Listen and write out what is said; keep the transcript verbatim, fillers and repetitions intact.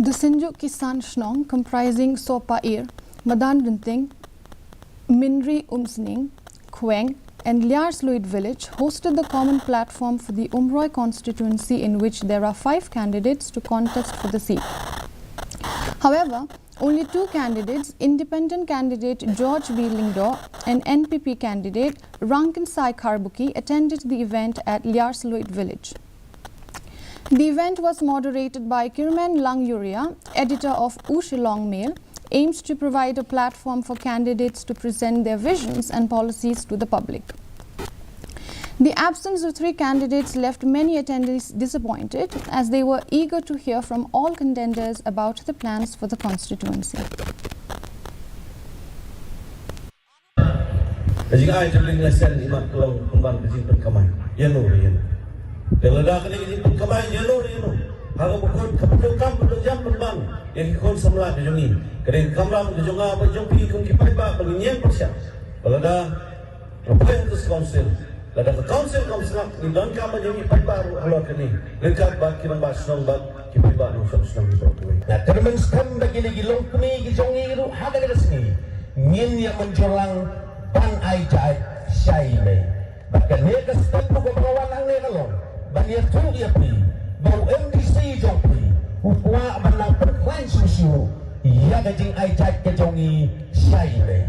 The Synjuk Kisan Shnong, comprising Sohpah Ir, Madan Rynting, Mynri Umsning, Khweng, and Liar Sluit village, hosted the common platform for the Umroi constituency, in which there are five candidates to contest for the seat. However, only two candidates, independent candidate George B Lyngdoh and N P P candidate Rangkinsai Kharbuki, attended the event at Liar Sluit village. The event was moderated by Kirmen Langyuria, editor of U Shillong Mail, aims to provide a platform for candidates to present their visions and policies to the public. The absence of three candidates left many attendees disappointed, as they were eager to hear from all contenders about the plans for the constituency. Ka jingai jong lieng lesen imat ka long pynban ka jingpynkamai ïano re ïano. Te lada kane ka jingpynkamai ïano re ïano, ha kaba kut ka pyndonkam pyndonkam pynban ïa ki khun samla ka jong ngi. Ka dei ka kamram ka jong nga bad jong phi kum ki paidbah ba ngin ïeng pyrshah ba lada ka poi ha ka council, lada ka council kam sngap, ngi donkam ba jong ki paidbah ruh halor kane, ryngkat bad ki rangbah shnong bad ki paidbah nongshong shnong baroh kawei. Nga kyrmen skhem ba kine ki longkmie ki jong ngi ruh ha kane ka sngi ngin ïa mynjur lang ban ai jait sha i mei. Bad kane ka step ruh kaba nga wan hangne ka long ban ïathuh ïa phi ba u MDC jong phi u kwah ban nang pynkhlaiñ shuh shuh ïa ka jingai jait ka jong ngi sha i mei.